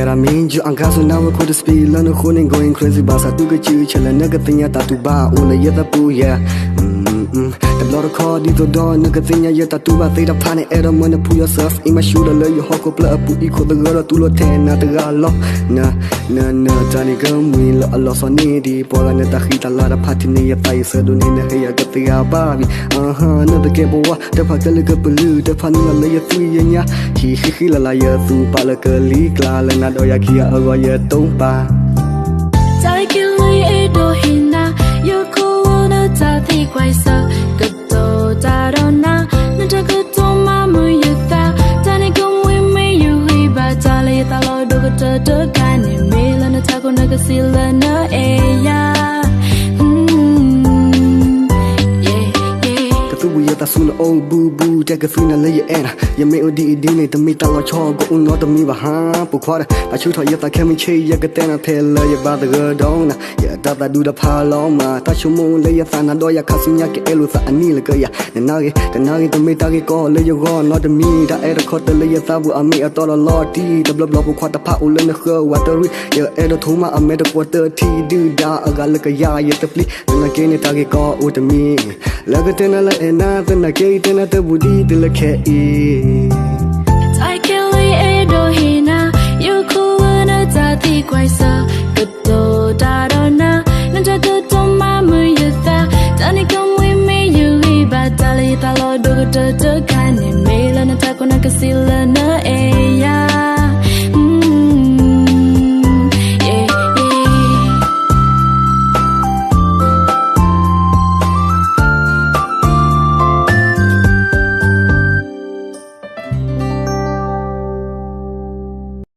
ယၤတၢ်မ့ၢ် ယွၤအကါစိနၢ်ဝဲခိၣ်တစပံးလၢနဃိန့ၣ် going crazy ဘၣ်ဆၣ်တူၢ်ကစုဆဲးလၢနကသ့ၣ်ညါတၢ်တူၢ်ဘၣ်အိၣ်လၢယသးပူၤယဲ တဘျီတခီၣ်ဒ်သိးဒီးနကသ့ၣ်ညါယတၢ်တူၢ်ဘၣ်သ့ၣ်တဖၣ်န့ၣ် အဲၣ်ဒိးမၢနဖူယီၤ surf in my shoe ဒီးလၢယဟီၣ်ခိၣ်ဖျၢၣ်အပူၤအံၤခိၣ်သဂၢၢ်ဒီးတူၢ်လိာ်ထဲနၤတဂၤလီၤ န န န တၢ်န့ၣ်ကမှံလၢအလီၤဆီန့ၣ်ဒံး ပှၤဂၤနတၢ်ဃံတၢ်လၤတဖၣ်ထံၣ်န့ၣ် ယသးယဆၢဒိၣ်န့ၢ်နဟ့ၣ်ယၤကသ့အါဘၣ်ဘံ အဟါ နသကဲးပဝးတဖၣ်ခဲလၢာ်ကပလုၢ် တဖၣ်နုာ်လီၤလၢယသွံၣ်ယညါ ဟံၣ်ဃံဃံလၤလၤယသူၣ်ပာ်လၢကလံၤကျါ လၢနၤဒီးယၤခံဂၤအဂီၢ်ယတိာ်ပာ် တၢ်ကဲလၢယအဲၣ်ဒိးဟ့ၣ်နၤ ယခိၣ်လၢနတၢ်သံကွၢ်စၢၤ ကတိၤတၢ်ဒီးနၤ နတၢ်ကတိၤမၤမုာ်ယသး တၢ်န့ၣ်ကမှံမ့ၢ်ယဂံၢ်ဘါ တၢ်လၢယသးလီၤဒိၣ်ကတၢၢ်တခါန့ၣ် မ့ၢ်လၢနထးခိၣ်နကစံးလၢနအဲၣ်ယၤ ကသူဘုယသးဆူနအိၣ်ဘူးဘူး တဲကသူနၤလၢယအဲၣ်နၤ ယမ့ၢ်အိၣ်ဒ်အံၤဒ်န့ၣ် တမ့ၢ်တၢ်လီၤဆီ ကအိၣ်နီတမံၤဘၣ်ဟါ ပိာ်ခွါဒီး တၢ်ဆူၣ်ထီၣ်ယသးခဲမုၢ်ဆ့ၣ် ယကတဲနၤဖဲလၢယဘါသဂၢၢ်ဒီးနၤ ယတၢ်သးဒူတဖၣ်လီၤမး တၢ်ဆိကမိၣ်လၢယသးနၤဒီးယၤခါဆူညါ ကအဲၣ်လိာ်သးအနံၣ်လၢကယၤ နနာ်ဂ့ၤ တနာ်ဂ့ၤ တမ့ၢ်တၢ်ဂ့ၢ်ကီလၢယဂီၢ်နီတမံၤ တၢ်အဲၣ်တခီတၢၢ်လၢယသးပူၤ အမ့ၢ်အတီဒီးလီၤတံၢ် တဘျီဘျီပိာ်ခွါတဖၣ်အိၣ်လၢနဃၢၤဝးတရံး ယအဲၣ်ဒိးထိမးအမဲာ်တကွီၤတထံၣ် ဒုၣ်ဒါအဂၤလၢကယၤ ယတပျံၤ သနာ်က့န့ၣ်တၢ်ဂ့ၢ်ကီအိၣ်တမံၤ လၢကတဲနၤလၢအဲၣ်နၤ သနာ်က့တဲနၤတဘူးဒ်တုၤလၢခဲအံၤ တၢ်ကဲလၢယအဲၣ်ဒိးဟ့ၣ်နၤ ယခိၣ်လၢနတၢ်သံကွၢ်စၢၤ ကတိၤတၢ်ဒီးနၤ နတၢ်ကတိၤမၤမုာ်ယသး တၢ်န့ၣ်ကမှံမ့ၢ်ယဂံၢ်ဘါ တၢ်လၢယသးလီၤဒိၣ်ကတၢၢ်တခါ